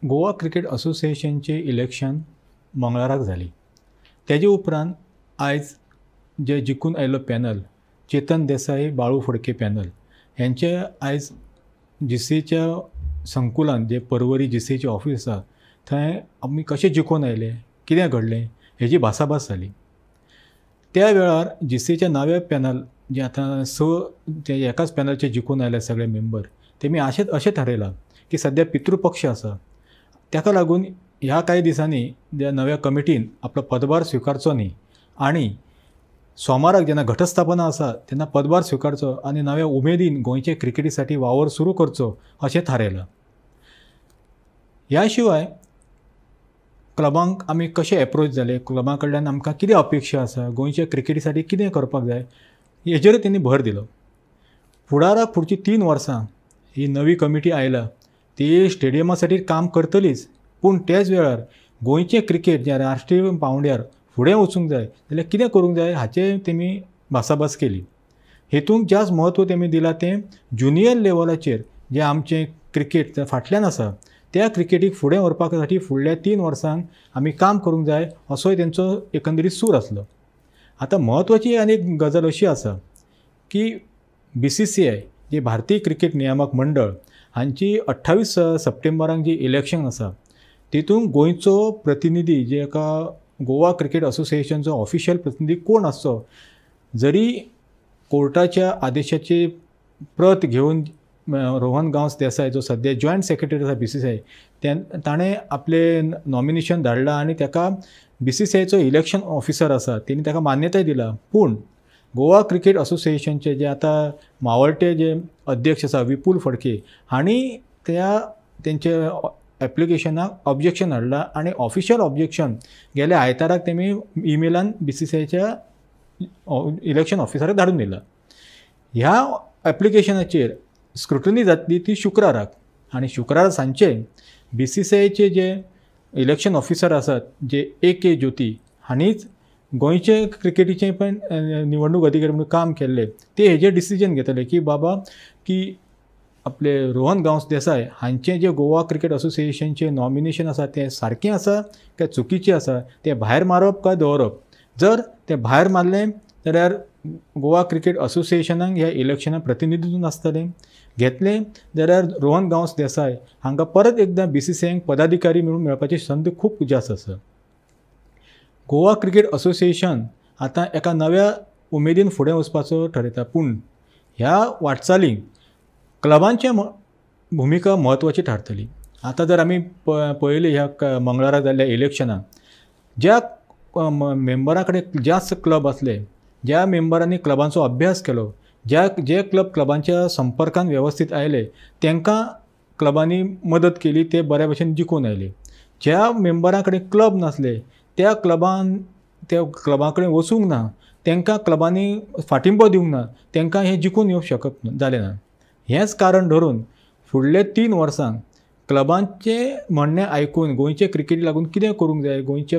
Goa cricket असोसिएशनचें election मंगळाराक जाली. तेजे उपरांत आयज जे जिखून आयिल्लो पॅनल, चेतन देसाय बाळू फडके पॅनल, हेंचे आयज जीसीएच्या संकुलान, जे परवरी जीसीएचें ऑफीस आसा थंय आमी कशें जिखून आयले, कितें घडलें हेजी भासाभास जाली. त्या वेळार जीसीएच्या नव्या पॅनल जे आतां स ते एकाच पॅनलचे जिखून आयले सगळे मेंबर, तेमी अशें थारायलां की सद्या पितृपक्ष आसा, ताका लागून ह्या कांय दिसांनी त्या नव्या कमिटीन आपलो पदभार स्विकारचो न्ही आनी सोमाराक जेन्ना घटस्थापना आसा तेन्ना पदभार स्विकारचो आनी नव्या उमेदीन गोंयचे क्रिकेटी साठी वावर सुरू करचो अशें थारायलां. ह्या शिवाय क्लबांक आमी कशें एप्रोच जाले, क्लबां कडल्यान आमकां कितें अपेक्षा आसा, गोंयच्या क्रिकेटी साठी कितें करपाक जाय हेजेर तेणी भर दिलो. फुडाराक फुडचीं 3 वर्सां ही नवी कमिटी आयला ती स्टेडियमा साठी काम करतलीच, पूण त्याच वेळार गोंयचें क्रिकेट जें राष्ट्रीय पांवड्यार फुडें वचूंक जाय जाल्यार कितें करूंक जाय हाचें तेमी भासाभास केली. हेतूंत जास्त म्हत्व तेमी दिलां तें ज्युनियर लेवलाचेर जें आमचें क्रिकेट फाटल्यान आसा त्या क्रिकेटीक फुडें व्हरपा साठी फुडल्या 3 वर्सांक आमी काम करूंक जाय असोय तेंचो एकंदरीत सूर आसलो. आतां म्हत्वाची आनी एक गजाल अशी आसा की BCCI जे भारतीय क्रिकेट नियामक मंडळ हांची 28 सप्टेंबराक जी इलेक्शन आसा तितूंत गोंयचो प्रतिनिधी जे एका गोवा क्रिकेट असोसिएशनचो ऑफिशियल प्रतिनिधी कोण आसचो, जरी कोर्टाच्या आदेशाची प्रत घेवन रोहन गांवस देसाय जो सद्या जॉयंट सेक्रेटरी आसा BCCI ताणें आपलें नॉमिनेशन धाडलां आनी ताका BCCIचो इलेक्शन ऑफिसर आसा तेणी ताका मान्यताय दिला. पूण गोवा क्रिकेट असोसिएशनचे जे आतां मावळटे जे अध्यक्ष आसा विपुल फडके हांणी त्या तेंचे एप्लिकेशनाक ऑब्जेक्शन हाडलां आनी ऑफिशियल ऑब्जेक्शन गेल्या आयताराक तेमी इमेलान BCCIच्या इलेक्शन ऑफिसराक धाडून दिलां. ह्या एप्लिकेशनाचेर स्क्रुटनी जातली ती शुक्राराक आनी शुक्रारा सांजचे BCCIचे जे इलेक्शन ऑफिसर आसात जे AK ज्योती हांणीच गोंयचे क्रिकेटीचें पण निवडणूक अधिकारी म्हणून काम केल्लें ते हेजेर डिसिजन घेतले की बाबा की आपले रोहन गांवस देसाय हांचें जें गोवा क्रिकेट असोसिएशनचें नॉमिनेशन आसा तें सारकें आसा काय चुकीचें आसा, तें भायर मारप काय दवरप. जर तें भायर मारलें जाल्यार गोवा क्रिकेट असोसिएशनाक ह्या इलेक्शनाक प्रतिनिधित्व नासतलें, घेतलें जाल्यार रोहन गांवस देसाय हांकां परत एकदां BCCIक पदाधिकारी म्हणून मेळपाची संद खूब जास्त आसा. गोवा क्रिकेट असोसिएशन आतां एका नव्या उमेदीन फुडें वचपाचो ठरयता, पूण ह्या वाटचालीक क्लबांचे भुमिका म्हत्वाची थारतली. आतां जर आमी पळयली ह्या मंगळारा जाल्ल्या इलेक्शनाक ज्या मेंबरां कडेन जास्त क्लब आसले, ज्या मेंबरांनी क्लबांचो अभ्यास केलो, जे क्लब क्लबांच्या संपर्कान वेवस्थीत आयले तांकां क्लबांनी मदत केली, ते बऱ्या भशेन जिखून आयले. ज्या मेंबरां कडेन क्लब नासले त्या क्लबान त्या क्लबां कडेन वचूंक ना, तांकां क्लबांनी फाटिंबो दिवंक ना, तांकां हें जिखून येवंक शकप जालें ना. हेंच कारण धरून फुडले 3 वर्सांक क्लबांचें म्हणणें आयकून गोंयचे क्रिकेटी लागून कितें करूंक जाय, गोंयचे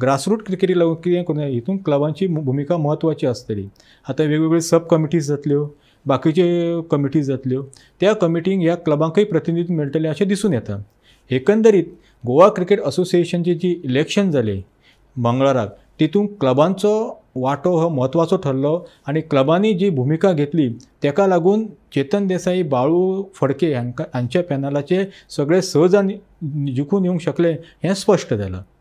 ग्रासरूट क्रिकेटी लागून कितें करूंक जाय हितून क्लबांची भुमिका म्हत्वाची आसतली. आतां वेगवेगळ्यो सब कमिटीज जातल्यो, बाकीच्यो कमिटीज जातल्यो, त्या कमिटींक ह्या क्लबांकय प्रतिनिधित्व मेळटलें अशें दिसून येता. एकंदरीत गोवा क्रिकेट असोसिएशनची जी इलेक्शन जालें मंगळाराक तितूंत क्लबांचो वांटो हो म्हत्वाचो ठरलो आनी क्लबांनी जी भुमिका घेतली ताका लागून चेतन देसाई बाळू फडके हांकां हांच्या पॅनलाचे सगळे 6 जाण जिखून येवंक शकले हें स्पश्ट जालां.